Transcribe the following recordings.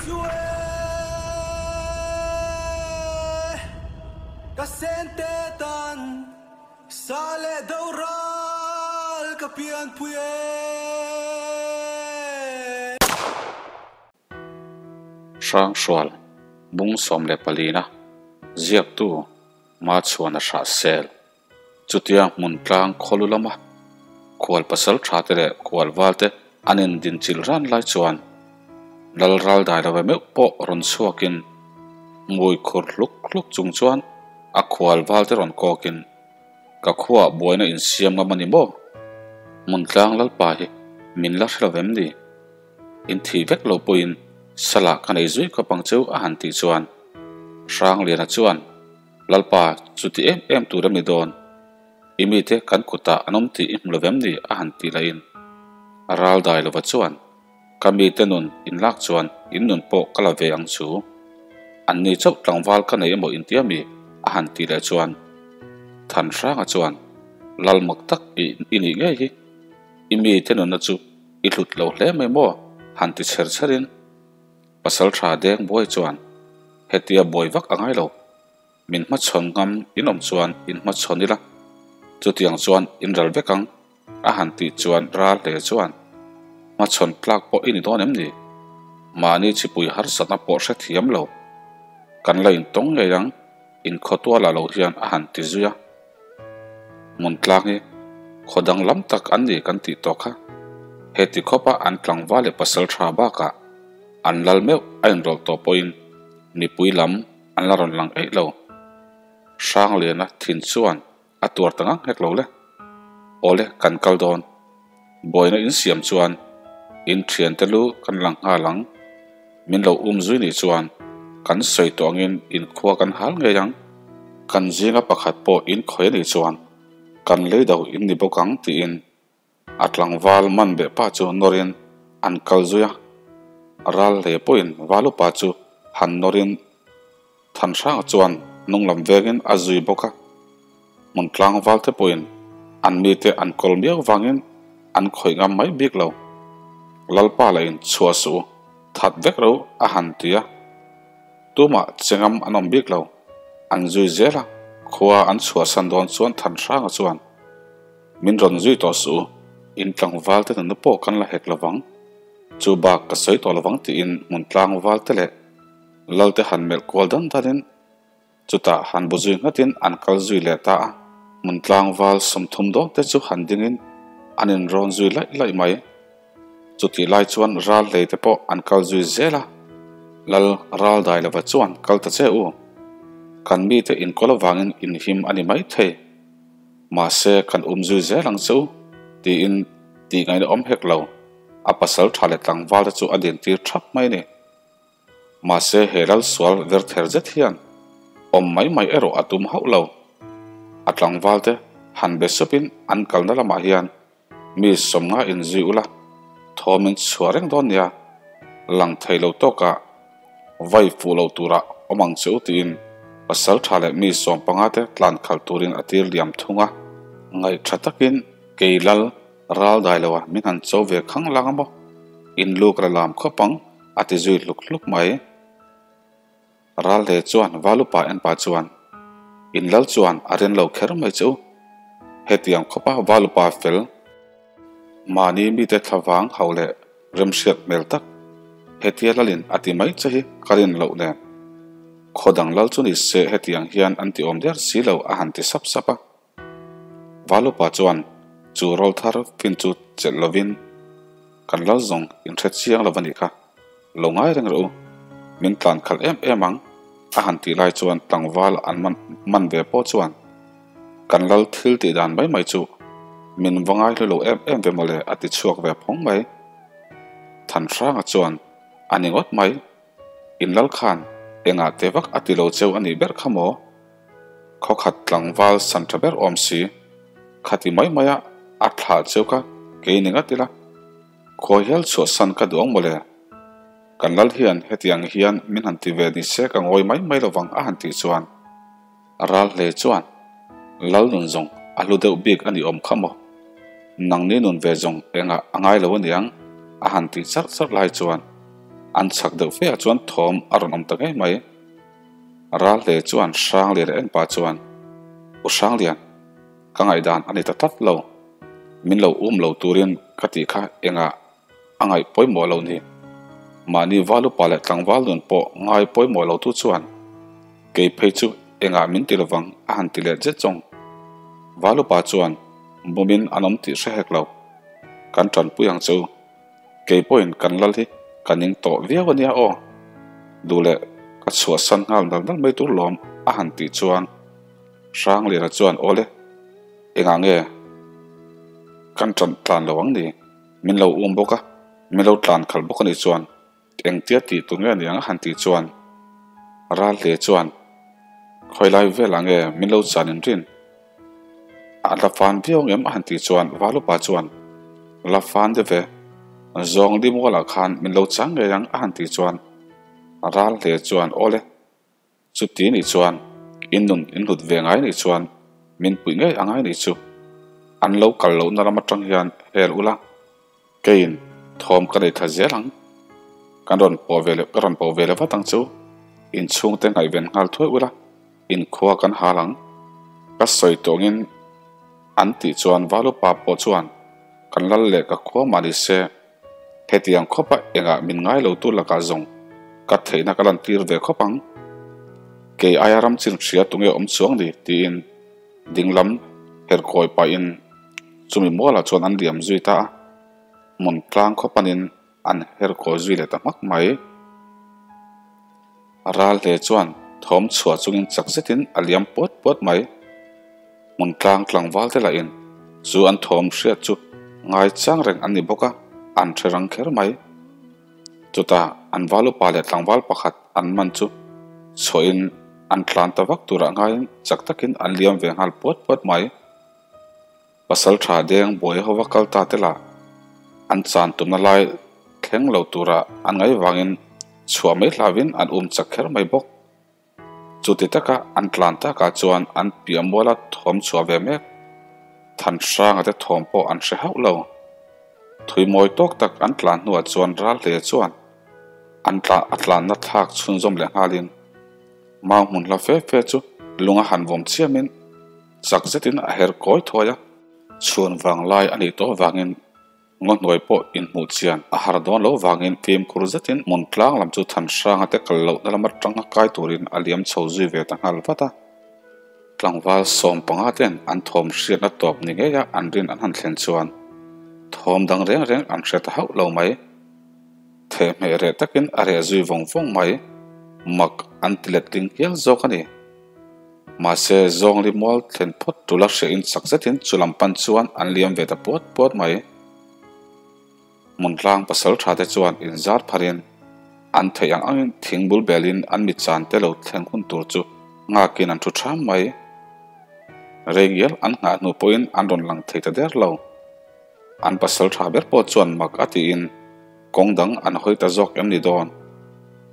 chu e ka sente tan sa leh do ral ka pianpui e. Hrangsual, Bung 14-na, Ziaktu, Machhuana Hrahsel. Chutia hmun tlang khawlu lama khual pasal tha te leh khual val te an indin chilh ran lai chuan lal ral dai love meuh pawh rawn chhuakin hmui khur hluk hluk chung chuan a khual val te rawn kawkin ka khuaah buaina insiam ngam a ni maw? Hmun tlang lalpa hi min la hre lo vem ni? In thih vek lo pawhin salah ka nei zui khawp ang cheu a han tih chuan Hrangliana chuan Lalpa, chuti em em tur em ni dawn? I mite kan kutah an awm tih i hmu lo vem ni? a han ti lahin a ral dai lova chuan, Ka mite nun in lak chuan in nun pawh ka la ve ang chu. Anni chauh tlangval ka nei emaw intia mi? a han ti leh chuan Thanhranga chuan, Lal mak tak i i nih ngei hi. I mite nunna chu i hlut lo hle mai maw? han ti chher chherin Pasal tha deng buai chuan hetia buai vak a ngai lo, min hmachhawn ngam in awm chuan in hmachhawn ila, chutiang chuan in ral vek ang a han tih chuan ral hle chuan hmachhawn tlak pawh i ni dawn em ni? Mahni chipui harsatna pawh hrethiam lo, kan la intawng ngei ang inkhawtualah lo hian a han ti zui a. Hmun tlang hi khaw danglam tak an ni kan tih tawh kha. Heti khawpa an tlangval leh pasal tha bakah an lal meuh a inrawlh tawh pawhin mipui lam an la rawn lang eih lo. Hrangliana thin chuan a tuar ta ngang hek lo le. Awle kan kal dawn. Buaina insiam chuan in thiante lu kan lang nghal ang. Min lo um zui nih chuan kan sawi tawh angin in khua kan hal ngei ang. Kan zinga pakhat pawh in khawi a nih chuan kan lei do in ni bawk ang tiin a tlangval man beh pa chu nawrin an kal zui a. Ral hle pawhin val upa chu han nawrin Thanhranga chuan hnung lam vengin a zui bawk a. Hmun tlangval te pawhin an mite an kawl miau vangin an khawih ngam mai bik lo. Lalpa lah in chhuah suh u, that vek ro a han ti a. Tumah che ngam an awm bik lo. An zui zel a, khua an chhuahsan dawn chuan Thanhranga chuan, Min rawn zui tawh suh u, in tlangval te nunna pawh kan la hek lovang. Chu bak ka sawi tawh lovang tiin hmun tlangval te leh Lalte han melh kual dan danin chutah han bu zui nghatin an kal zui leh ta a, hmun tlangval 30 dawn te chu han dingin an inrawn zui laih laih mai. Chutih lai chuan ral hlei te pawh an kal zui zel a, Lal ral dai lova chuan kal ta che u, kan mite inkawl avangin inhim a ni mai thei, mahse kan um zui zel ang che u tiin tih ngaihna awm hek lo, a pasal tha leh tlangval te chu a dintir thap mai a ni. Mahse he lal sual ver ther zet hian awm mai mai erawh a tum hauh lo. A tlangval te han be supin an kalna lamah hian mi 50 inzui ula thawm in chhuah reng dawn nia, lang thei lo tawkah vai fuh lo turah awm ang che u tiin pasal tha leh mi 15 te tlan khalh turin a tir liam thung a. Ngaih tha takin kei lal ral dai loa min han cho ve khang lang a maw? In lu ka la lam khawp ang a ti zui hluk hluk mai. Ral hle chuan Valupa en pah chuan in lal chuan a ren lo kher mai che u. Hetiang khawpa Valupa fel mahni mite thlavang hauh leh remhriat hmel tak hetia lalin a ti mai che hi ka rin loh nen. Khaw dang lal chu ni se hetiang hian an ti awm der si lo a han ti sap sap a. Valupa chuan chu rawl thar fin chu chelh lovin kan lal zawng in hre chiang lo a nih kha, lo ngai reng rawh u, min tlan khalh em em ang a han tih lai chuan tlangval an man man ve pawh chuan kan lal thil tih dan mai mai chu min va ngai hlu lo em em ve mawle a ti chhuak ve phawng mai. Thanhranga chuan a ni ngawt mai. In lal khan engah te vak a ti lo cheu a nih ber kha maw? Khawkhat tlangval san tha ber awm si. Khati mai maia a thlah cheu kha kei ni ngat ila. Khawi hial chhuahsan ka duh ang mawle. Kan lal hian hetiang hian min han ti ve ni se ka ngawi mai mai lovang a han tih chuan ral hle chuan lal nun zawng a hlu deuh bik a nih awm kha maw? Nangni nun ve zawng engah a ngai lo aniang a han tih charh charh lai chuan. An chhak deuh fe ah chuan thawm a rawn awm ta ngei mai. Ralhle chuan Hranglian a en pah chuan, U Hranglian, ka ngaihdan a ni ta tlat lo. Min lo um lo turin ka tih kha engah a ngaih pawimawh lo ni. Mahni val upa leh tlangval nun pawh ngai pawimawh lo tu chuan kei phei chu engah min ti lovang a han ti leh zet zawng. Val upa chuan bumin an awm tih hre hek lo. Kan tanpui ang chu. Kei pawhin kan lal hi ka ning tawh viau a nia aw. Duh leh ka chhuahsan nghal nal nal mai tur lawm a han tih chuan Hrangliana chuan awle engah nge kan tan tlan lo ang ni? Min lo um bawk a, min lo tlan khalh bawk a nih chuan engtia tih tur nge aniang a han tih chuan ral hle chuan khawi lai velah nge min lo chan in rin a la fan viau ngem a han tih chuan Valupa chuan la fan deuh ve zawng li mualah khan min lo chang ngei ang a han tih chuan ral hle chuan awle Chuti nih chuan in nun in hlut ve ngai nih chuan min puih ngei a ngai nih chu. An lo kal lohna lam atang hian hel ula, keiin thawm ka nei thla zel ang. Kan rawn pawh ve leh ka rawn pawh ve leh vat ang chu. In chhungte ngaihven nghal thuai ula, in khua kan hal ang. Ka sawi tawngin an tih chuan Valupa pawh chuan kan lal leh ka khua mah ni se, Hetiang khawpa engah min ngai lo tu lakah zawng ka theihna ka lantir ve khawp ang. Kei aia ram chin hria tunge awm chuang ni tiin dinglam her kawi pahin chumi mualah chuan an liam zui ta a, hmun tlang khaw panin an her kawi zui leh ta hmak mai. Ral hle chuan thawm chhuah chungin chak zetin a liam puat puat mai. Hmun tlang tlangval te lahin chu an thawm hriat chu ngai chang reng an ni bawk a, an hre rang kher mai. Chutah an val upa leh tlangval pakhat an man chu chhuahin an tlan ta vak turah ngaiin chak takin an liam ve nghal puat puat mai. Pasal tha deng buai hova kal ta te lah an chan tumna lai thleng lo tura an ngaih vangin chhuah mai hlauhin an um chak kher mai bawk. Chuti taka an tlan takah chuan an piah muala thawm chhuah ve mek. Than hranga te thawm pawh an hre hauh lo. Thui mawi tawk tak an tlan hnuah chuan ral hle chuan an tla a tlanna thlak chhunzawm leh nghalin mau hmun hla fe fe chu lung a han vawm chiamin Chak zetin a her kawi thuai a, chhuan vang lai a nih tawh vangin ngaw hnuai pawh inhmuh chian a har dawn lo vangin fimkhur zetin hmun tlang lam chu Thanhranga te kal lohna lam atanga kai turin a liam chho zui ve ta nghal vat a. Tlangval 15 ten an thawm hriatna tawp ni ngeia an rin an han thlen chuan thawm dang reng reng an hre ta hauh lo mai. Thehmeh reh takin a reh zui vawng vawng mai. Mak an ti letling hial zawk a ni. Mahse, zawngli mual thlen phawt tula hriahin chak zetin chu lam pan chuan an liam ve ta puat puat mai. Hmuntlang pasal tha te chuan inzar pharin an theih ang angin thing bul belin an mi chan te lo thleng hun tur chu nghakin an thu ṭham mai. Rei ngial an nghah hnu pawhin an rawn lang thei ta der lo. An pasal tha ber pawh chuan mak a tiin kawng dang an hawi ta zawk em ni dawn?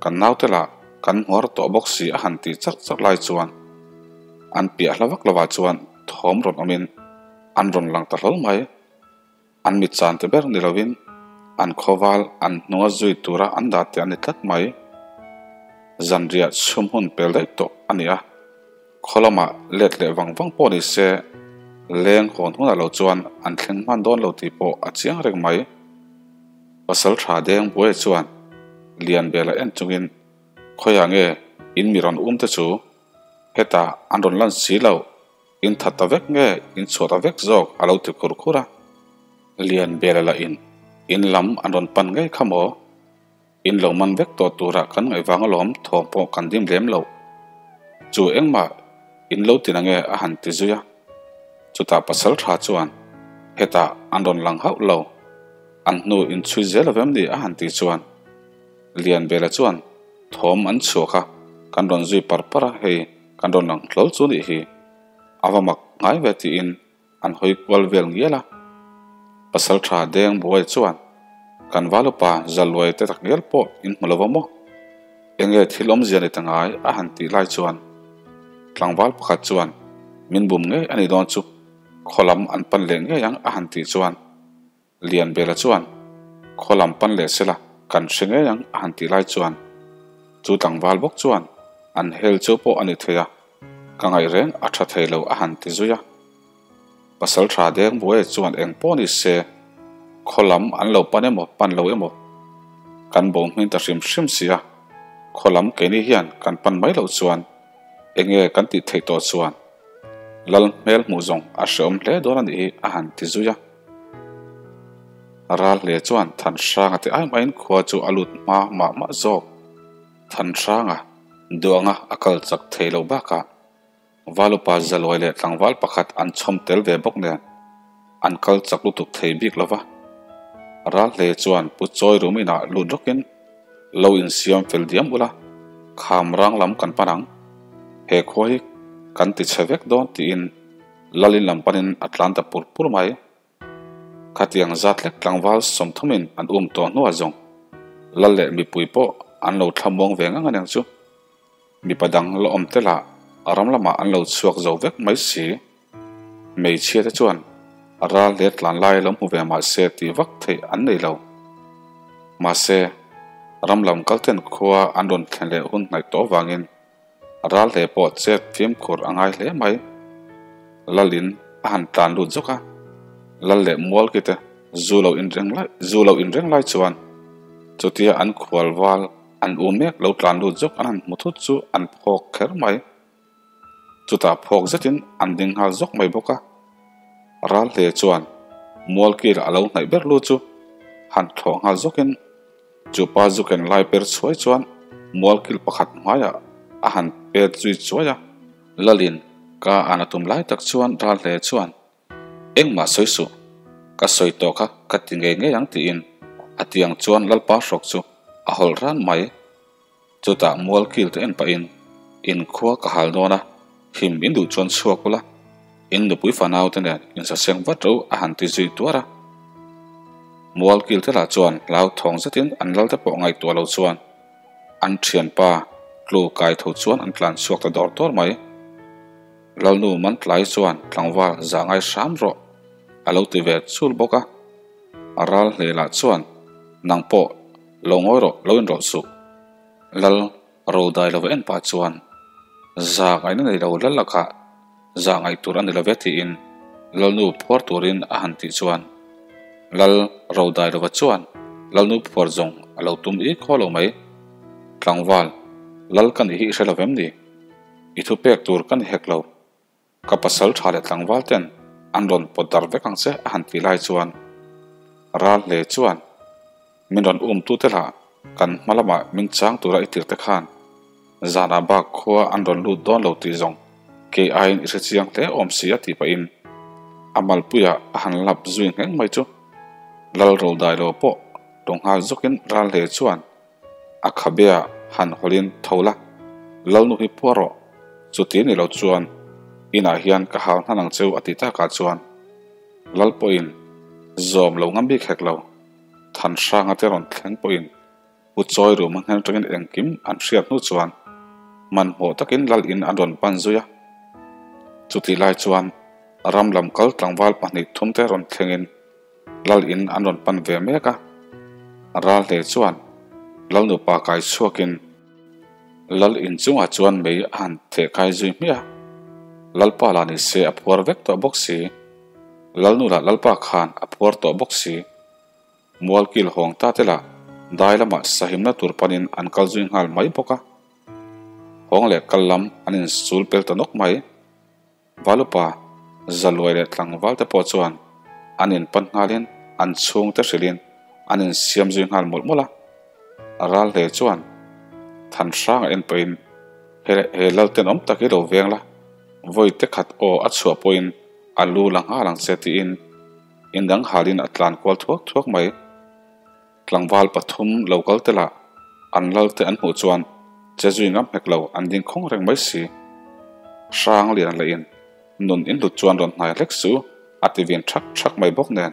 Kan naute lah kan hmuar tawh bawk si a han tih chak chak lai chuan an piah hla vak lovah chuan thawm rawn awmin an rawn lang ta hlawl mai. An mit chan te ber ni lovin an khawval an hnunga zui tura an dah te a ni tlat mai. Zanriah chhum hun pel daih tawh a ni a. Khaw lamah let leh vang vang pawh ni se, leng hawn hunah lo chuan an thleng hman dawn lo tih pawh a chiang reng mai. Pasal tha deng buai chuan Lianbela en chungin, Khawiah nge in mi rawn um te chu? Hetah an rawn lan si lo, in that ta vek nge in chhuah ta vek zawk a lo ti khur khur a. Lianbela lahin, In lam an rawn pan ngei kha maw? In lo man vek tawh turah kan ngaih vang alawm thawm pawh kan dim lem lo. Chu engmah in lo ti nange a han ti zui a. Chutah pasal tha chuan hetah an rawn lang hauh lo. An hnu in chhui zel lo em ni a han ti chuan Lianbela chuan thawm an chhuak a, kan rawn zui par par a hei kan rawn lang hlawl chu nih hi. A va mak ngai ve tiin An hawi kual vel ngial a. Pasal tha deng buai chuan kan valupa Zaluai te tak ngial pawh in hmu lo va maw? Enge thil awmzia ni ta ngai a han tih lai chuan tlangval pakhat chuan min bum ngei a ni dawn chu khaw lam an pan leh ngei ang a han tih chuan Lianbela chuan khaw lam pan leh sela. Kan hre ngei ang a han tih lai chuan chu tlangval bawk chuan an hel chu pawh a ni thei a, ka ngaih reng a tha thei lo a han ti zui a. Pasal tha deng buai chuan eng pawh ni se khaw lam an lo pan emaw pan lo emaw kan bo hmin ta hrim hrim si a, khaw lam keini hian kan pan mai loh chuan enge kan tih theih tawh chuan Lal hmel hmuh zawng a hreawm hle dawn a nih hi a han ti zui a. Ral hle chuan Thanhranga ti ai maiin khua chu a lut hma mah mah zawk. Thanhranga duanga a kal chak thei loh bakah Valupa Zaluai leh tlangval pakhat an chhawm tel ve bawk nen an kal chak lutuk thei bik lo va. Ral hle chuan Pu Chawi rum inah lut rawkin lo insiam fel diam ula, kham rang lam kan pan ang. He khua hi kan ti chhe vek dawn tiin Lalin lam panin a tlan ta pur pur mai. Khatiang zat hlek tlangval sawmthumin an um tawh hnuah zawng Lal leh mipui pawh an lo thlamuang ve ngang aniang chu. Mipa dang la awm te lah ram lamah an lo chhuak zo vek mai si. Hmeichhia te chuan ral leh tlan lai lo hmu ve mahse ti vak theih an nei lo. Mahse, ram lam kal ten khua an rawn thlen leh hun hnaih tawh avangin Ral hle pawh chet fimkhur a ngai hle mai. Lalin a han tlan lut zawk a, Lal leh Mualki te zu lo inreng lai zu lo inreng lai chuan chutia an khual val an u mek lo tlan lut zawk an han hmu thut chu an phawk kher mai. Chutah phawk zetin an ding nghal zawk mai bawk a. Ral hle chuan Mualki lah a lo hnaih ber lu chu han thlawh nghal zawkin, Chu pa zu ken lai per chhuai chuan mualkil pakhat hmaiah a han pet zui chuai a. Lalin ka an a tum lai tak chuan ral hle chuan, Engmah sawi suh, ka sawi tawh kha ka ti ngei ngei ang tiin a tiang chuan Lalpa hrawk chu a hawlh ran mai. Chutah mualkil te en pahin, Inkhua ka hal dawn a, him in duh chuan chhuak ula, in nupui fanau te nen insaseng vat ro a han ti zui tuar a. Mualkil te lah chuan hlau thawng zetin an lal te pawh ngaihtuah lo chuan an thianpa tlu kai tho chuan an tlan chhuak ta dawr dawr mai. Lalnu man tlai chuan tlangval zah ngai hram rawh a lo ti ve chul bawk a. A ral hle lah chuan nang pawh lo ngawi rawh lo inrawlh suh. Lal Rodai lo en pah chuan zah ngaihna nei lo lal lakah zah ngaih tur a ni lo ve tiin Lalnu phuar turin a han tih chuan Lal Rodai lova chuan Lalnu phuar zawng a lo tum i khaw lo mai. Tlangval, Lal ka nih hi i hre lo vem ni? I thu pek tur ka ni hek lo. Ka pasal tha leh tlangval ten an rawn pawt dar vek ang che a han tih lai chuan ral hle chuan min rawn um tu te lah kan hma lamah min chang tura i tir te khan zanah bak khua an rawn lut dawn lo tih zawng kei aiin i hre chiang hle awm si a tih pahin a malpuiah a han lap zui ngheng mai chu lal ro dai lo pawh tawng nghal zawkin ral hle chuan A khabea han hawlin tho la, Lalnu hi phuar rawh, chuti ni lo chuan inah hian ka hal hnan ang cheu a ti takah chuan Lal pawhin zawm lo ngam bik hek lo, Thanhranga te rawn thleng pawhin Pu Chawi Ruma hmel tangin engkim an hriat hnu chuan hmanhmawh takin Lal in an rawn pan zui a. Chutih lai chuan ram lam kal tlangval pahnih thumte rawn thlengin Lal in an rawn pan ve mek a, ral hle chuan Lal nupa kai chhuakin Lal in chungah chuan mei a han theh kai zui hmiah a, Lalpa lah ni se a phuar vek tawh bawk si, Lalnu lah Lalpa khan a phuar tawh bawk si, Mualkil hawng ta te lah dai lamah sahimna tur panin an kal zui nghal mai bawk a, hawng leh kal lam an insul pel ta nawk mai. Valupa, Zaluai leh tlangval te pawh chuan an inpan nghalin an chhungte hrilhin an insiam zui nghal mawlh mawlh a. Ral hle chuan Thanhranga en pawhin he he lal tenawm tak hi lo veng la, vawi te khat aw a chhuah pawhin a lu la nghal ang che tiin indang halin a tlan kual thuak thuak mai. Tlangval pathum lo kal te lah an lal te an hmuh chuan che zui ngam hek lo an ding khawng reng mai si. Hrang lian leh in nun in hlut chuan rawn hnai hlek su a ti vin thak thak mai bawk nen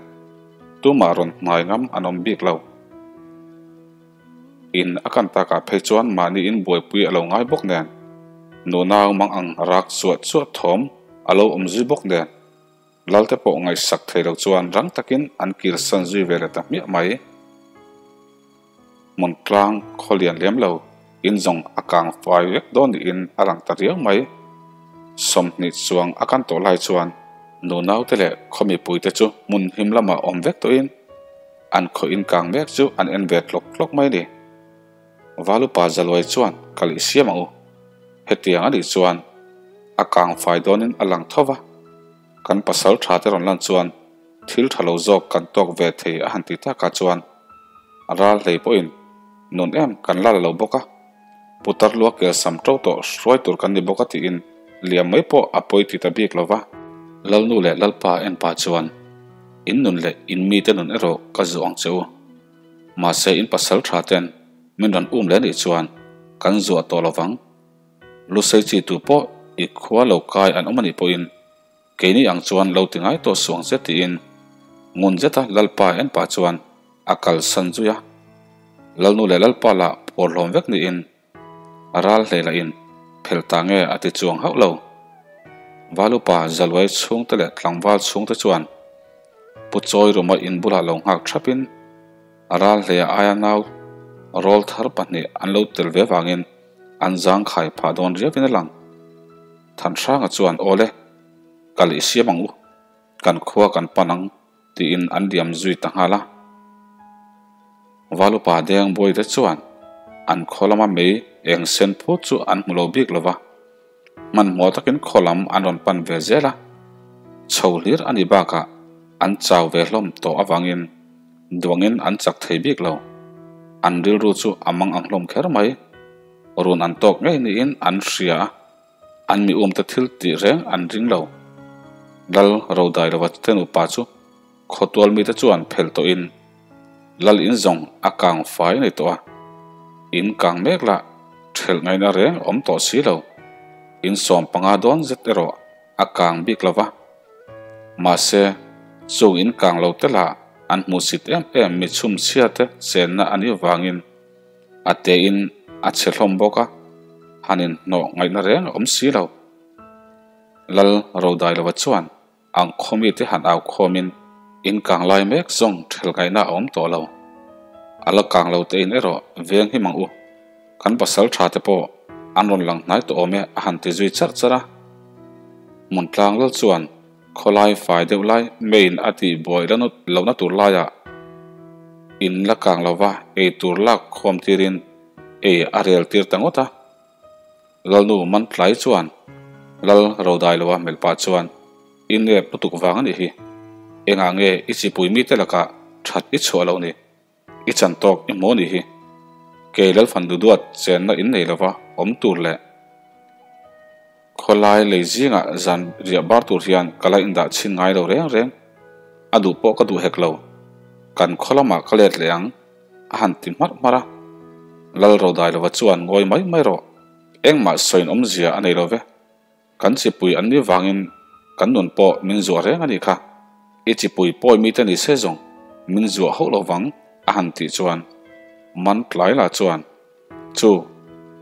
tumah rawn hnai ngam an awm bik lo. In a kan takah phei chuan mahni in buaipui a lo ngai bawk nen nunau mang ang rak chuah chuah thawm a lo awm zui bawk nen Lalte pawh ngaihsak thei lo chuan rang takin an kirsan zui ve leh ta hmiah mai. Hmuntlang khaw lian lem lo in zawng a kang fai vek dawn niin a lang ta riau mai. 20 chuang a kan tawh lai chuan nunaute leh khaw mipuite chu hmun him lamah awm vek tawhin an khaw in kang mek chu an en ve tlawk tlawk mai a ni. Valupa Zaluai chuan kal i siam ang u. Hetiang a nih chuan a kang fai dawnin a lang tho va, kan pasal tha te rawn lan chuan thil tha lo zawk kan tawk ve thei a han ti takah chuan ral hlei pawhin nun em kan la la lo bawk a, putar lua kel sam to tawh hruai tur kan ni bawk a tiin liam mai pawh a pawi ti ta bik lo va. Lalnu leh Lalpa en pah chuan in nun leh in mite nun erawh ka zuah ang che u. Mahse in pasal tha ten min rawn um leh nih chuan kan zuah tawh lo vang. Lusei chi tu pawh i khua lo kai an awm a nih pawhin keini ang chuan lo ti ngai tawh suh ang che tiin ngun zeta Lalpa en pah chuan a kalsan zui a. Lalnu leh Lalpa lah phur hlawm vek niin A ral hlei lah in phel ta nge a ti chuang hauh lo. Valupa Zaluai chhungte leh tlangval chhungte chuan Pu Chawi ruma in bulah lo nghak thap in a ral hleia aia nau rawl thar pahnih an lo tel ve vangin an zang khai phah dawn riau in a lang. Thanhranga chuan Awle, kal i siam ang u, kan khua kan pan ang. Tiin an liam zui ta nghal a. Valupa deng buaite chuan an khaw lama mei eng sen phut chu an hmu lo bik lo va, hmanhmawh takin khaw lam an rawn pan ve zel a. Chho hlir a nih bakah an chau ve hlawm tawh avangin duangin an chak thei bik lo. An rilru chu a mang ang hlawm kher mai. Run an tawk ngei niin an hria a. An mi umte thil tih reng an ring lo. Lal Rodai lova te nupa chu khawtual mite chuan phel tawhin Lal in zawng a kang fai nei tawh a, in kang mek lah thelh ngaihna reng awm tawh si lo. In 15 dawn zet erawh a kang bik lo va. Mahse, chung in kang lo te lah an hmuhsit em em mi chhumchhia te chenna a nih vangin A tein a chhe hlawm bawk a, han inhnawh ngaihna reng a awm si lo. Lal Rodailova chuan ang khawmite han au khawmin in kang lai mek zawng ṭhel ngaihna a awm tawh lo. A la kang lo tein erawh veng him ang u, kan pasal ṭha te pawh an rawn lang hnai tawh awm e a han ti zui charh charh a. Hmuntlang lal chuan Khawlai fai deuh lai main a tih buai lohna tur laiah in la kang lova ei tur lak khawm tirin ei a rel tir ta ngawt a. Lalnu man tlai chuan Lal Rodai loa hmelh pah chuan i nep lutuk vang a nih hi. Engah nge i chipui mite lakah that i chhuah loh ni? I chan tawk i hmu a nih hi. Kei Lalfan duduat chenna in nei lova awm tur leh khawlai lei zingah zan riah bar tur hian ka la indah chhin ngai lo reng reng. A duh pawh ka duh hek lo. Kan khaw lamah ka let leh ang a han ti hmarh hmarh a. Lal Rodai lova chuan ngawi mai mai rawh. Engmah sawiin awmzia a nei lo ve. Kan chipui an nih vangin kan nun pawh min zuah reng a nih kha. I chipui pawi mite ni se zawng min zuah hauh lo vang a han tih chuan man tlai lah chuan, Chu,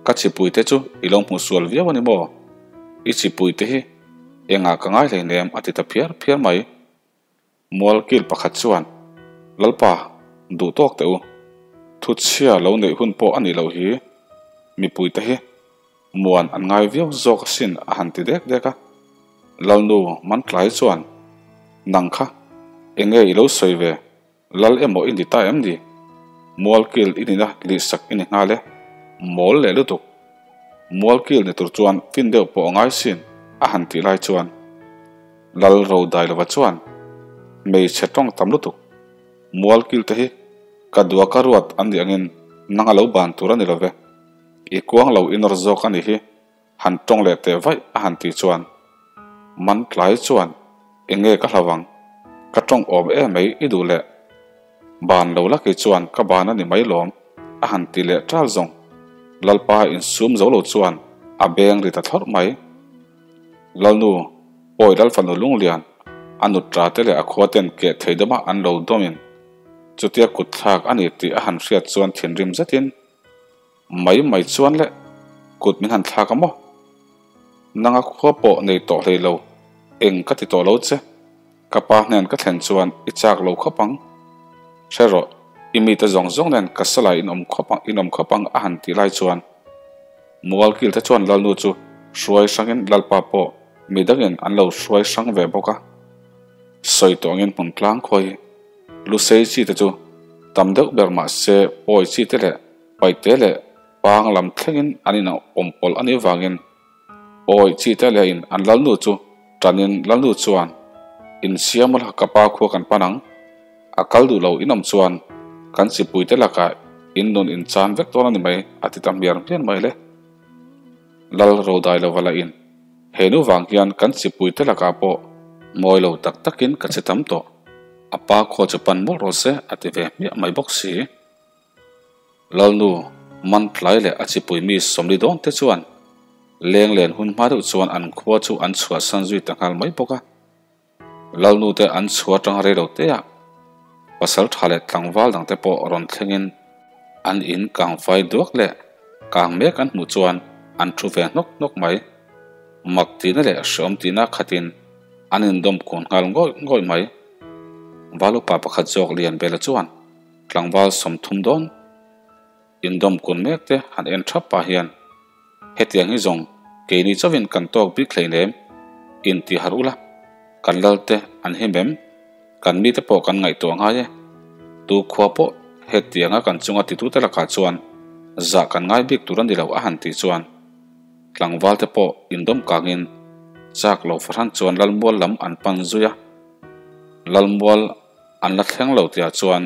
ka chipui te chu i lo hmu sual viau a ni maw? I chipui te hi engah ka ngai hleinem a ti ta phiar phiar mai. Mual kil pakhat chuan, Lalpa, duh tawk teh u. Thuchhia lo neih hun pawh a nih loh hi. Mipuite hi muan an ngai viau zawk asin a han ti dek dek a. Lalnu Mantlai chuan, Nang kha, enge i lo sawi ve? Lal emaw i ni ta em ni? Mual kil i nina lihsak i ni nghal e. Mawl leh lutuk. Mual kil ni tur chuan fin deuh pawh a ngai sin a han tih lai chuan Lal Rodailova chuan hmeichhe tawng tam lutuk. Mual kil te hi ka dua ka ruat an nih angin nang a lo ban tur a ni lo ve. I kuang lo i nawr zawk a nih hi. Han tawng leh teh vaih a han tih chuan man tlai chuan enge ka hlau ang, ka tawng awm em mai i duh leh ban lo la kei chuan ka ban a ni mai lawm a han ti leh ṭal zawng. Lalpa insum zo lo chuan a beng ri ta thlawrh mai. Lalnu pawi Lalfanu Lunglian a nut ṭa te leh a khua ten keh thei dawma an lo dawmin chutia kut thlak a ni tih a han hriat chuan thinrim zetin Mai mai chuan le, kut min han thlak a maw? Nanga khua pawh nei tawh hlei lo, eng ka ti tawh lo che. Ka pa hnen ka thlen chuan i chak lo khawp ang. Hre rawh, I mite zawng zawng nen ka sala in awm khawp ang, in awm khawp ang a han tih lai chuan Mualkil te chuan Lalnu chu hruai hrangin Lalpa pawh midangin an lo hruai hrang ve bawk a. Sawi tawh angin hmun tlang khawi Lusei chi te chu tam deuh ber mah se pawi chi te leh paite leh pang lam thlengin an in awm pawlh a nih vangin pawi chi te leh in an Lalnu chu tanin Lalnu chuan insiam ula ka pa khua kan pan ang. A kal duh lo inawm chuan kan chipuite lakah in nun in chan vek dawn a ni mai a ti ta hmiar hmiar mai le. Lal Rodai lova la in he nu vang hian kan chipuite lakah pawh mawi lo tak takin ka che tam tawh. A pa khua chu pan mawlh rawh se a ti ve hmiah mai bawk si. Lalnu man tlai leh a chipui mi sawmli dawn te chuan leng len hun hma deuh chuan an khua chu an chhuahsan zui ta nghal mai bawk a. Lalnu te an chhuah atanga rei lo te ah pasal tha leh tlangval dang te pawh rawn thlengin an in kang fai duak leh kang mek an hmuh chuan an thu ve hnawk hnawk mai. Mak tihna leh hreawm tihna khatin an indawm kun nghal ngawih ngawih mai. Valupa pakhat zawk lian bela chuan tlangval 30 dawn indawm kun mek te han en thap pah hian hetiang hi zawng keini chauhin kan tawk bik hleinem in ti harh ula kan lal te an him em kan mite pawh kan ngaihtuah ngai e tu khua pawh hetianga kan chunga titute lakah chuan zah kan ngai bik tur a ni lo a han tih chuan tlangval te pawh indawm kangin chak lo fahran chuan lalmual lam an pan zui a lalmual an la thleng lo tihah chuan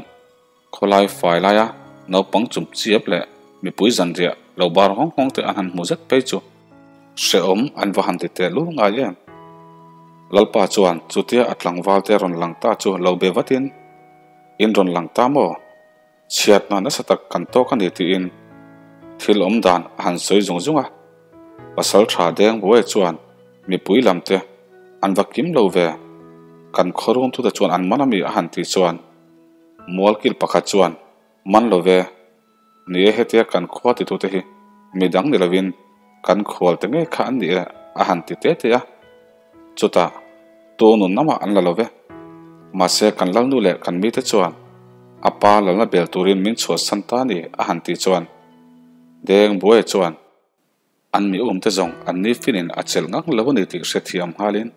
Khawlai fai laia naupang chum chiap leh mipui zanriah lo bar nghawng nghawng te an han hmu zet phei chu hrehawm an va han ti teh lul ngai em. Lalpa chuan chutia a tlangval te rawn lang ta chu lo be vatin, In rawn lang ta maw? Chhiatna nasa tak kan tawk a ni tiin thil awm dan a han sawi zung zung a. Pasal tha deng buai chuan mipui lam te an va kim lo ve, kan khawrung tute chuan an man a mi a han tih chuan, Mualkil pakhat chuan, Man lo ve, ni e hetia kan khua titute hi midang ni lovin kan khual te ngei kha an ni e a han ti te te a. Chutah, tu nun namah an la lo ve. Mahse kan lalnu leh kan mite chuan a pa lalna bel turin min chhuahsan ta ni a han tih chuan Deng Buaia chuan, An mi umte zawng an ni finin a chelh ngang lo a ni tih hrethiam nghalin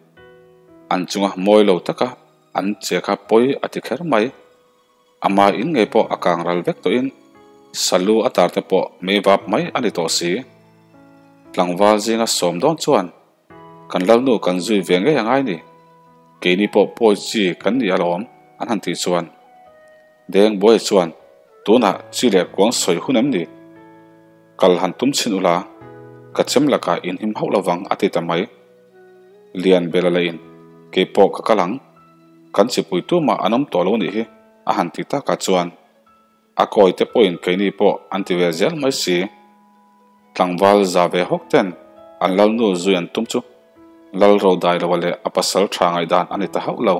an chunga mawi lo taka an che kha pawi a ti kher mai. Ama in ngei pawh a kang ral vek tawhin salu a tar te pawh mei vap mai a ni tawh si. Tlangval zinga sawm dawn chuan kan lalnu kan zui ve ngei a ngai ni. Keini pawh pawi chi kan ni alawm an han tih chuan Deng Buai chuan tunah chi leh kuang sawi hun em ni? Kal han tum chhin ula, ka chem lakah in him hauh lovang a ti ta mai. Lian bela la in, kei pawh ka kal ang. Kan chipui tumah an awm tawh lo nih hi a han ti takah chuan a kawi te pawhin keini pawh an ti ve zel mai si. Tlangval za ve hawk ten an lalnu zui an tum chu Lal Rodailoa leh a pasal tha ngaihdan a ni ta hauh lo.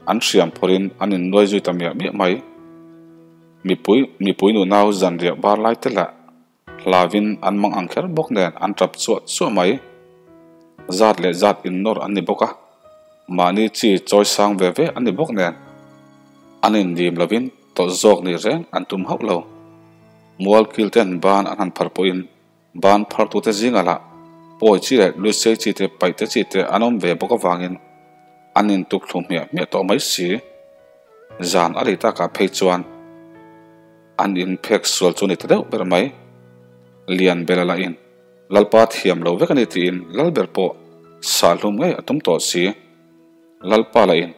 An hriam phawrhin an innuai zui ta miah miah mai. Mipui mipui nunau zanriah bar lai te lah hlavin an mang ang kher bawk nen an tap chuah chuah mai. Zat leh zat innawr an ni bawk a, mahni chi chawi sang ve ve an ni bawk nen an indim lovin tawlh zawk ni reng an tum hauh lo. Mualkil ten ban an han phar pawhin ban phartute zingah lah pawi chi leh lusei chi te paihte chi te an awm ve bawk avangin an intuk thlu hmiah hmiah tawh mai si. Zan a lei takah phei chuan an inphek sual chu a ni ta deuh ber mai. Lian bela lahin Lalpa thiam lo vek a ni tiin Lalber pawh sah hlum ngei a tum tawh si. Lalpa lahin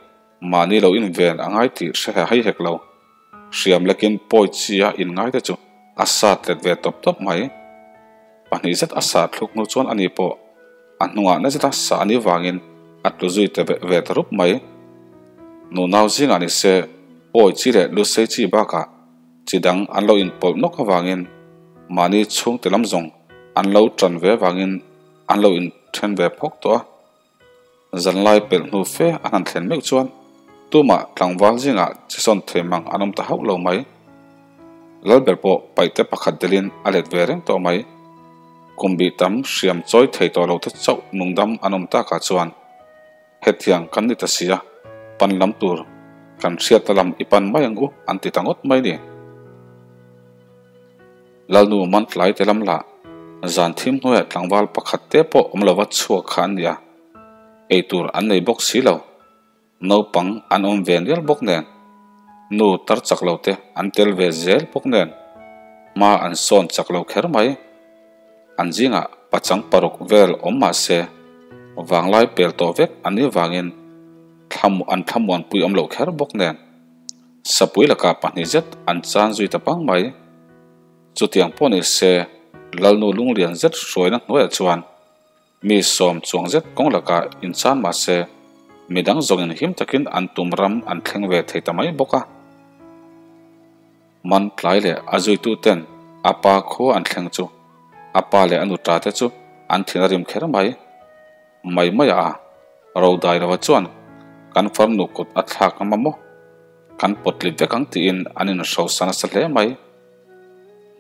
mahni lo inven a ngai tih hre hai hek lo. Hriam lekin pawi chi a inngai te chu a sat let ve tawp tawp mai. Pahnih zet a sah thluk hnu chuan ani pawh a hnungah na zeta sah a nih vangin a tlu zui ta ve ta rup mai. Nunau zingah ni se pawi chi leh lusei chi bakah chi dang an lo inpawlh nawk avangin mahni chhungte lam zawng an lo tan ve avangin an lo inthen ve phawk tawh a. Zanlai pelh hnu fe an han thlen meuh chuan tumah tlangval zingah chisawn thei mang an awm ta hauh lo mai. Lalber pawh paihte pakhat delin a let ve reng tawh mai. Kum bih tam hriam chawi thei tawh lo te chauh nungdam an awm takah chuan hetiang kan ni ta si a, pan lam tur Kan hriatna lam i pan mai ang u an ti ta ngawt mai ni. Lalnu Mantlai te lam lah zan thim hnuaiah tlangval pakhat te pawh awm lova chhuak kha an ni a, eitur an nei bawk si lo. Naupang an awm ve nial bawk nen, nu tar chak lo te an tel ve zel bawk nen, hma an sawn chak lo kher mai. An zingah pachang paruk vel awm mah se, vanglai pel tawh vek an nih vangin thlam an thlamuanpui awm loh kher bawk nen, sapui lakah pahnih zet an chan zui ta pang mai. Chutiang pawh ni se, Lalnu lunglian zet hruaina hnuaiah chuan mi sawm chuang zet kawng lakah inchan mah se, midang zawngin him takin an tum ram an thleng ve thei ta mai bawk a. Man tlai leh a zuituten a pa khua an thleng chu a pa leh a nuta te chu an thin a rim kher mai. Mai mai a, Rodai lova chuan kan farnu kut a thlak a maw kan pawt lit vek ang tiin an inhrosa nasa hle mai.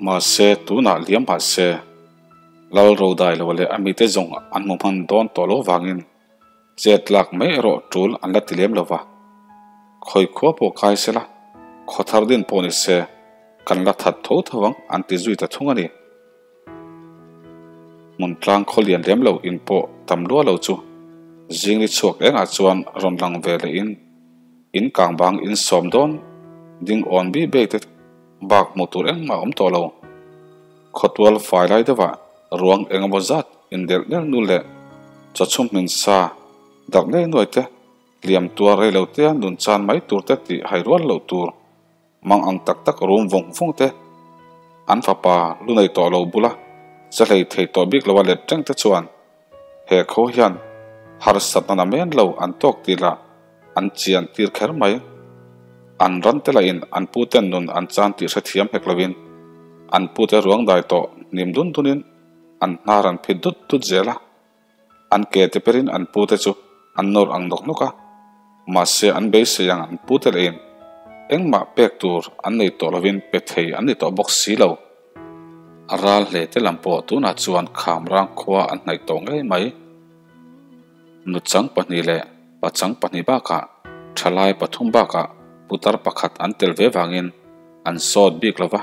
Mahse tunah liam mahse Lal Rodai lova leh a mite zawng an hmu hman dawn tawh lo vangin Chet lak mai erawh tul an la ti lem lo va, khawi khua pawh kai se la, khaw thar din pawh ni se, kan la that tho tho ang an ti zui ta thung a ni. Hmun tlang khaw lian lem lo in pawh tam lua lo chu zing ni chhuak engah chuan rawn lang ve leh in, in kang bang in sawm dawn ding awn bi bei te bak hmuh tur engmah a awm tawh lo. Khawtual fai lai deuhah ruang eng emaw zat indelh nel nul leh chawchhum hmin sa darh ngei nuai te, hliam tuar rei lo tea nun chan mai tur te tih hai rual loh tur mang ang tak tak rum vawng vawng te, an fapa lu nei tawh lo bula che hlei thei tawh bik loa let reng te chuan he kho hian harsatna namen lo an tawk tih lah an chian tir kher mai. An ran te lahin an puten nun an chan tih hrethiam hek loin an pute ruang dai tawh hnim dun dunin an hnar an phit dut dut zel a. An ke te perin an pute chu an nawr ang nawk nawk a. Mahse an beisei ang an pute lahin engmah pek tur an nei tawh loin pe thei an ni tawh bawk si lo. A ral hle te lam pawh tunah chuan Khamrang khua an hnaih tawh ngei mai. Nuchang pahnih leh pachang pahnih bakah thalai pathum bakah putar pakhat an tel ve vangin an sawt bik lo va.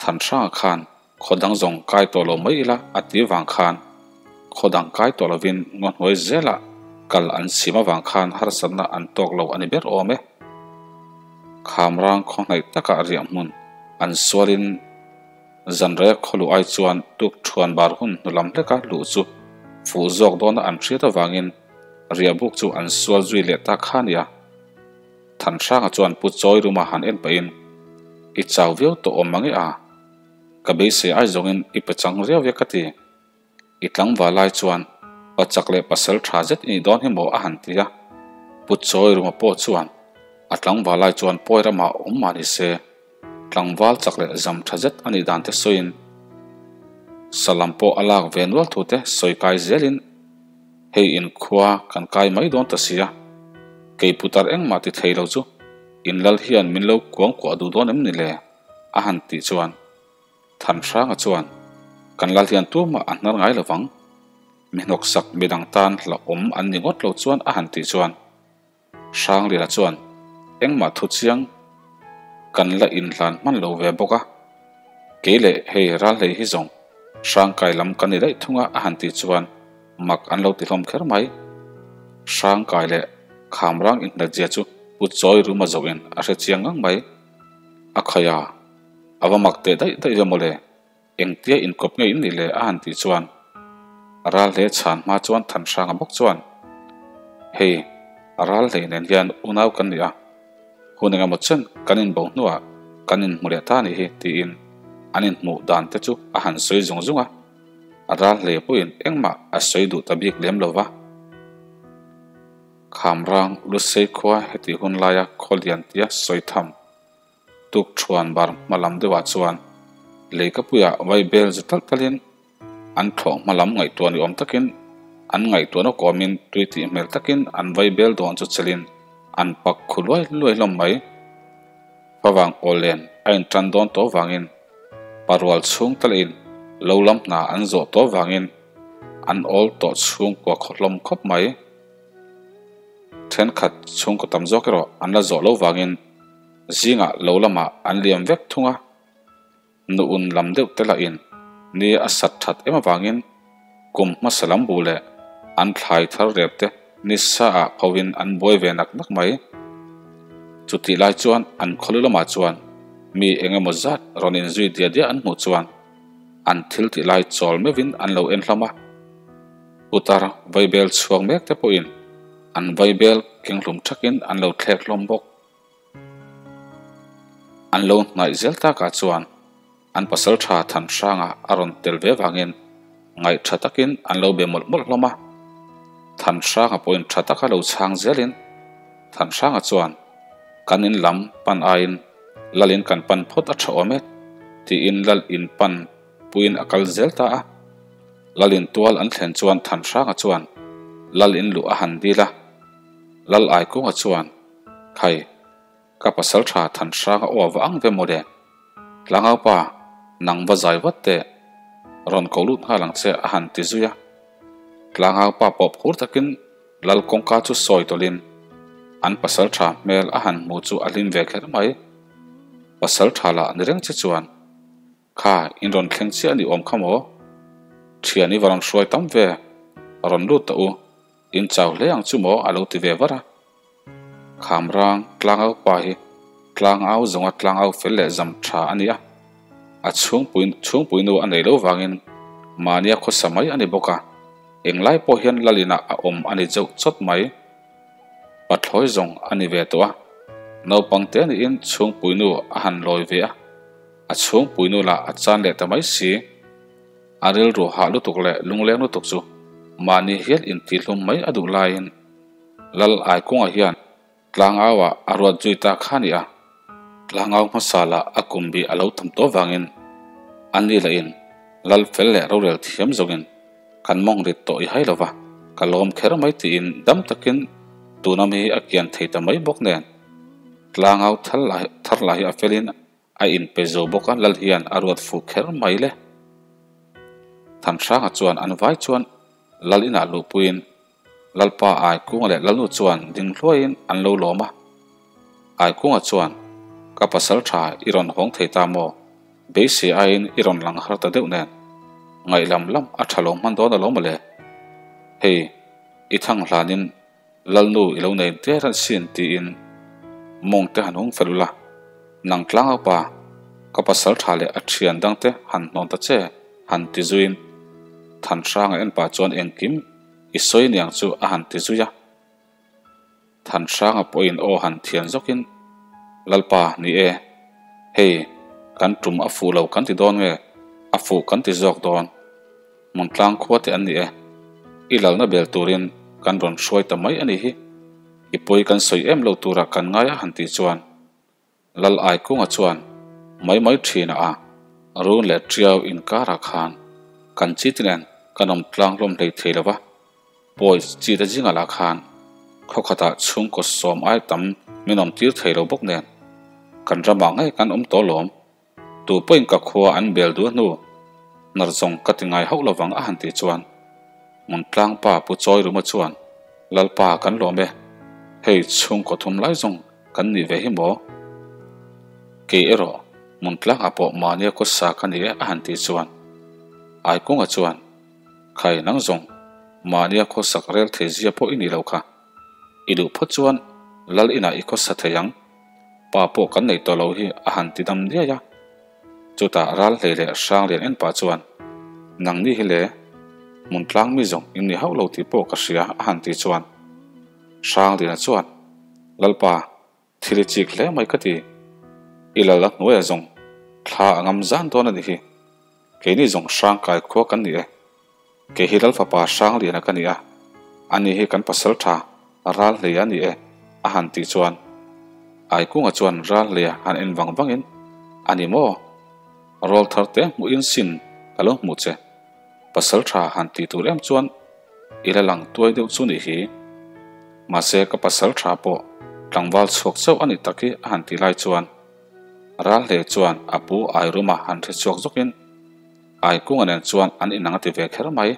Thanhranga khan khaw dang zawng kai tawh lo mai ila a ti vang khan khaw dang kai tawh lovin ngaw hnuai zelah kal an chhim avang khan harsatna an tawk lo a ni ber awm e. Khamrang khaw hnaih takah riah hmun an sualin Zanreh khawluh ai chuan tuk thuan bar hun hnu lam hleka luh chu fuh zawk dawna an hriat avangin riahbuk chu an sual zui leh ta kha nia. Thanhranga chuan Pu Chawi ruma han en pahin, I chau viau tawh awm mang e a, ka beisei ai zawngin i pe chang riau e ka ti. I tlangval lai chuan pachak leh pasal tha zet i nih dawn hi maw a han ti a. Pu Chawi ruma pawh chuan a tlangval lai chuan pawi ramah awm mah ni se, Tlangval chak leh zam tha zet a nih dan te sawiin Salam pawh a lak ve nual thu te sawi kai zelin hei in khua kan kai mai dawn ta sia, kei putar engmah ti thei lo chu in lal hian min lo kuang kuah duh dawn em ni le? a han tih chuan Thanhranga chuan kan lal hian tumah a hnar ngai lovang, mi hnawksak midang tan hlauhawm an ni ngawt lo chuan a han tih chuan Hrangliana chuan engmah thu chiang kan la inhlan hman lo ve bawk a, kei leh hei Ralhlei hi zawng Hrangkai lam kan ni daih thung a a han tih chuan mak an lo ti hlawm kher mai. Hrangkai leh Khamrang inhnatzia chu Pu Chawi Ruma zohin a hre chiang ngang mai. A khaih a, a va mak teh daih daih ve mawle. Engtia inkawp nge in nih le a han tih chuan ral hle chhan hma chuan Thanhranga bawk chuan, Hei, ral hlei nen hian unau kan ni a, hun engemaw chen kan inbo hnuah kan inhmu leh ta a nih hi tiin an inhmuh dan te chu a han sawi zung zung a, ral hlei pawhin engmah a sawi duh ta bik lem lo va. Khamrang Lusei khua heti hun laia Khawlian tia sawi tham. Tuk thuan bar hma lam deuhah chuan leikapuiah vai bel zu talh talhin an thlawh hma lam ngaihtuah ni awm takin an ngaihtuahna kawmin tui tih hmel takin an vai bel dawn chu chelin an pak khu luai luai hlawm mai. Favang pawl len a intan dawn tawh vangin parual chhung talhin lo lam hna an zawh tawh vangin an awl tawh chhungkua khaw hlawm khawp mai. Thenkhat chhungkaw tam zawk erawh an la zawh lo vangin zingah lo lamah an liam vek thung a. Nu un lam deuh te lahin ni a sat that em avangin kum hmasa lam bu leh an thlai thar rep te ni sa ah pho in an buai ve nak nak mai. Chutih lai chuan an khawlu lamah chuan mi eng emaw zat rawn inzui diah diah an hmuh chuan an thil tih lai chawl meuhin an lo en hlawm a. Putar vaibel chhuak mek te pawhin an vaibel kenghlum thakin an lo thlek hlawm bawk. An lo hnaih zel takah chuan an pasaltha Thanhranga a rawn tel ve vangin ngaih tha takin an lo be mawlh mawlh hlawm a. Thanhranga pawhin tha taka lo chhang zelin Thanhranga chuan kan in lam pan aiin lal in kan pan phawt a tha awm e tiin lal in pan puiin a kal zel ta a. Lal in tual an thlen chuan Thanhranga chuan lal in luh a han dil a. Lal Aikunga chuan Khai, ka pasal tha Thanhranga aw a va ang ve mawle. Tlangau pa, nang va zai vat teh. Rawn ko lut nghal ang che a han ti zui a. Tlangau pa pawh phur takin Lal kawngka chu sawi tawlhin an pasal tha hmel a han hmu chu a hlim ve kher mai. Pasal tha lah ni reng che chuan Kha, in rawn thleng chiah a ni awm kha maw? Thian i va rawn hruai tam ve, rawn lut ta u, in chau hle ang chu maw a lo ti ve var a. Khamrang tlangau pa hi tlangau zawnga tlangau fel leh zam tha a ni a, a chhungpui chhungpuinu a nei lo vangin mahnia khawsa mai a ni bawk a, englai pawh hian Lalinah a awm a ni zeuh chawt mai. Pathlawi zawng a ni ve tawh a, naupang te niin chhungpuinu a han lawi ve a. A chhungpuinu lah a chan leh ta mai si. A rilru hah lutuk leh lungleng lutuk chu mahni hial intihhlum mai a duh laiin Lal Aikunga hian tlangau-ah a ruat zui ta kha a ni a. Tlangau hmasa lah a kum bih a lo tam tawh vangin a ni lahin Lal fel leh rorel thiam zawngin kan mawng rit tawh i hai lova, ka lawm kher mai tiin dam takin tuna mi hi a kian thei ta mai bawk nen tlangau thar lah hi a felin A inpe zo bawk a, Lal hian a ruat fuh kher mai le. Thanhranga chuan an vai chuan Lal inah luhpuiin Lalpa Aikunga leh Lalnu chuan ding hluaiin an lo lawm a. Aikunga chuan, Ka pasal tha i rawn hawng thei ta maw? Beisei aiin i rawn lang har ta deuh nen. Ngaih lam lam a tha lo hman dawn alawm mawle. Hei, i thang hlanin Lalnu i lo nei der a sin tiin mawng te han hung fel ula, nang tlang au pa, ka pasal tha leh a thian dang te han hnawn ta che han ti zuiin Thanhranga en pah chuan engkim i sawi niang chu a han ti zui a. Thanhranga pawhin aw han thian zawkin, Lalpa ni e, hei kan tum a fuh lo kan ti dawn nge a fuh kan ti zawk dawn? Hmuntlang khua te an ni e. I lalna bel turin kan rawn hruai ta mai a nih hi. I pawi kan sawi em lo tura kan ngai a han tih chuan Lal Aikunga chuan mai mai thin a run leh tiau inkarah khan kan chi te nen kan awm tlang hlawm hlei thei lo va, pawi chi te zingah lah khan khawkhatah chhungkaw sawm ai tam min awm tir thei lo bawk nen kan ramah ngei kan awm tawh lawm. Tu pawhin ka khua an bel duh hnu, hnar zawng ka ti ngai hauh lovang a han tih chuan Hmuntlang pa Pu Chawi Ruma chuan, Lalpa kan lawm e, hei chhungkaw thum lai zawng kan nih ve hi maw? Kei erawh Hmuntlangah pawh mahnia kawtsa ka ni e a han tih chuan Aikunga chuan, Khai nang zawng mahnia khawsak rel thei zia pawh i nih lo kha, i duh phawt chuan Lal inah i khawsa thei ang. Pa pawh kan neih tawh lo hi a han ti dam diai a. Chutah ral hlei leh hrang lian en pah chuan, Nang ni hi le, hmun tlang mi zawng in ni hauh lo tih pawh ka hria a han ti chuan Hrang Liana chuan, Lalpa, thil i chik hle mai ka ti. I lal a hnuaia zawng thla a ngam zan dawn a ni hi. Keini zawng hrang kai khua kan ni e. Kei hi Lalfapa Hrangliana ka ni a, ani hi kan pasal tha Ralhleia a ni e, a han tih chuan Aikunga chuan Ralhleia han en vang vangin, A ni maw? Rawl thar te hmuhin sin ka lo hmuh che, pasal tha han tih tur em chuan i la lang tuai deuh chu nih hi. Mahse ka pasal tha pawh tlangval chhuak chauh a nih tak hi a han tih lai chuan Ralhleia chuan a pu Airuma han hre chhuak zawkin, Aikunga nen chuan an inang a ti ve kher mai.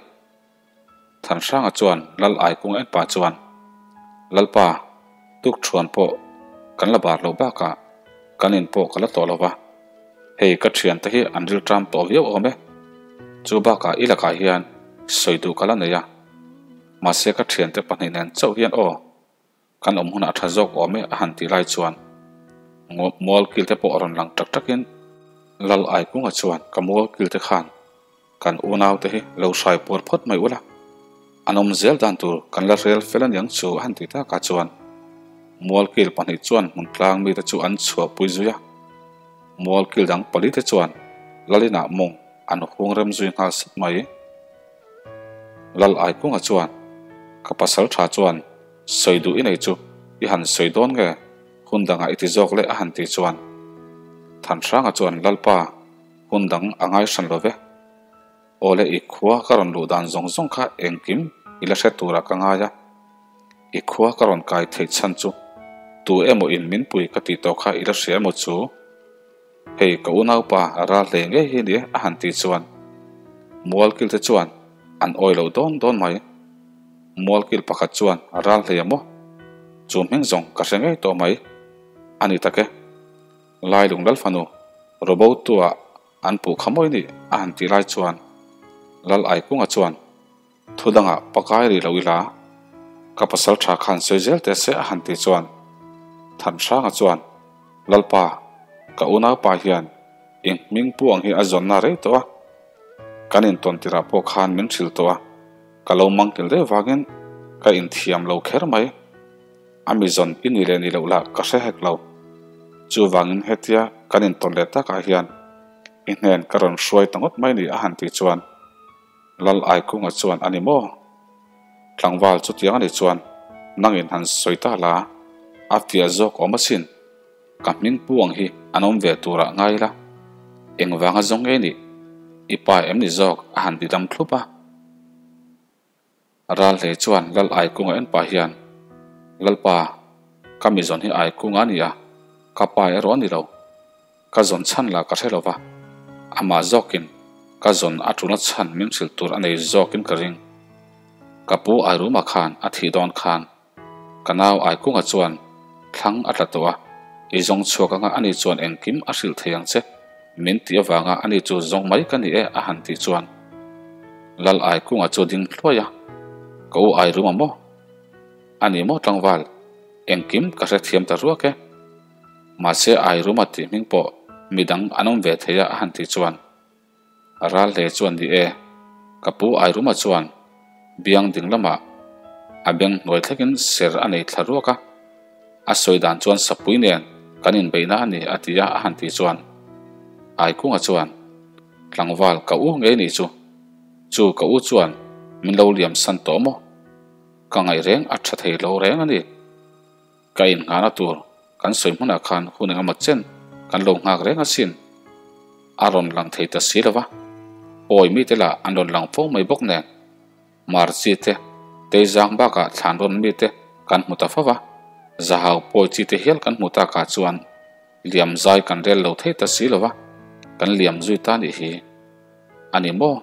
Thanhranga chuan Lal Aikunga en pah chuan, Lalpa, Tukṭhuan pawh kan la bar loh bakah kan in pawh ka la tawh lo va, hei ka ṭhiante hi an rilṭam tawh viau awm e. Chu bakah i lakah hian sawi duh ka la nei a, mahse ka ṭhiante pahnih nen chauh hian aw, kan awm hunah a ṭha zawk awm e a han tih lai chuan mualkil te pawh a rawn lang ṭak ṭakin Lal Aikunga chuan ka mualkil te khan Kan unaute hi lo hrai puar phawt mai ula, an awm zel dan tur kan la rel fel aniang chu a han ti takah chuan Mualkil pahnih chuan hmun tlang mite chu an chhuahpui zui a. Mualkil dang palite chuan Lalinah mawng an hung rem zui nghal sat mai. Lal Aikunga chuan, Ka pasal tha chuan sawi duh i nei chu i han sawi dawn nge hun dangah i ti zawk leh a han ti chuan Thanhranga chuan Lalpa, Hun dang a ngai hran lo ve. Awle i khua ka rawn luh dan zawng zawng kha engkim i la hre turah ka ngai a. I khua ka rawn kai theih chhan chu tu emaw in min pui ka tih tawh kha i la hria emaw chu? Hei ka unaupa ral hle ngei hi ni a han tih chuan Mualkil te chuan an awi lo dawn dawn mai. Mualkil pakhat chuan ral hlei a maw? Chu hming zawng ka hre ngei tawh mai. A ni tak e. Lailung Lalfanu Robotua an puh kha mawi nih a han tih lai chuan Lal Aikunga chuan thu dangah pakai rih lo ila ka pasal tha khan sawi zel teh se a han tih chuan Thanhranga chuan Lalpa ka unaupa hian i hming pu ang hi a zawnna rei tawh a kan intawn tirah pawh khan min hrilh tawh a ka lo mangkil deuh vangin ka inthiam lo kher mai. A mi zawn i ni leh ni loh lah ka hre hek lo. Chuvangin hetia kan intawn leh takah hian i hnen ka rawn hruai ta ngawt mai ni a han tih chuan Lal Aikunga chuan a ni maw? Tlangval chutiang a nih chuan nangin han sawi ta la, a fiah zawk awm asin. Ka hming pu ang hi an awm ve turah ngai la, engvanga zawng nge nih? I pa em ni zawk a han ti dam thlup a. Ralhlei chuan Lal Aikunga en pah hian, Lalpa, ka mi zawn hi Aikunga a ni a, ka pa erawh a ni lo. Ka zawn chhan lah ka hre lo va, amah zawkin ka zawn a tuna chhan min hrilh tur a nei zawkin ka ring. Ka pu Airuma khan a thih dawn khan Ka nau Aikunga chuan thlang a tla tawh a, i zawng chhuak anga ani chuan engkim a hrilh thei ang che, min tih avanga ani chu zawng mai ka ni e a han tih chuan Lal Aikunga chu ding hluai a, Ka u Airuma maw? Ani maw tlangval? Engkim ka hrethiam ta ruak e. Mahse Airuma tih hming pawh midang an awm ve thei a a han tih chuan A ral hle chuan ni e, ka pu Airuma chuan biang ding lamah a beng hnuai thlekin ser a nei thla ruak a, a sawi dan chuan sapui nen kan inbeihna a ni a ti a a han tih chuan Aikunga chuan tlangval ka u ngei ni chu, chu ka u chuan min lo liam san tawh maw? Ka ngaih reng a tha thei lo reng a ni. Ka innghahna tur kan sawi hmunah khan hun engemaw chen kan lo nghak reng asin. A rawn lang thei ta si lova, pawi mite lah an rawn lang fo mai bawk nen. Marchi te, Teizang bakah thlan rawn mite kan hmu ta fo va, Zahau pawi chi te hial kan hmu takah chuan liam zai kan rel lo thei ta si lova, kan liam zui ta nih hi. A ni maw?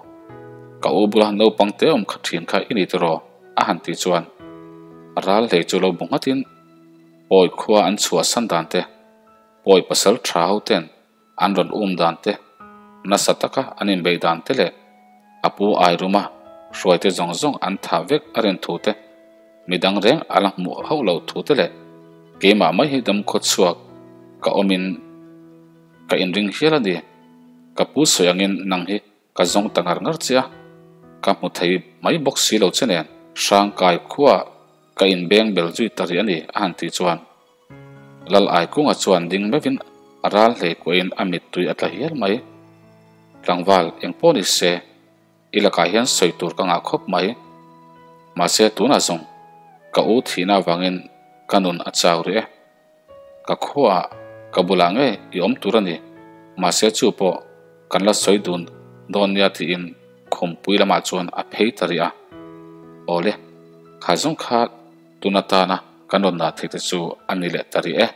Ka u bula naupang te awm khat thin kha i ni tiraw? a han tih chuan ral hlei chu lo bu nghatin pawi khua an chhuah san dan te, pawi pasal tha ho ten an rawn um dan te, nasa taka an inbeih dan te leh a pu Airuma hruaite zawng zawng an thah vek a rin thu te, midang reng a la hmuh hauh loh thu te leh keimah mai hi damkhaw chhuak ka awmin Ka inring hial a ni. Ka pu sawi angin nang hi ka zawng ta ngar ngar che a, ka hmu thei mai bawk si lo che nen. Hrangkai khuaah ka inbeng bel zui ta rih a ni a han tih chuan Lal Aikunga chuan ding meuhin a ral hlei kuahin a mittui a tla hial mai. Tlangval eng pawh ni se I lakah hian sawi tur ka ngah khawp mai. Mahse tunah zawng ka u thihna avangin ka nun a chau rih e. Ka khuaah ka bulah nge i awm tur a ni, mahse chu pawh kan la sawi dun dawn nia tiin khumpui lamah chuan a phei ta rih a. Awle, kha zawng kha tun atana kan rawn dah theih te chu a ni leh ta rih e.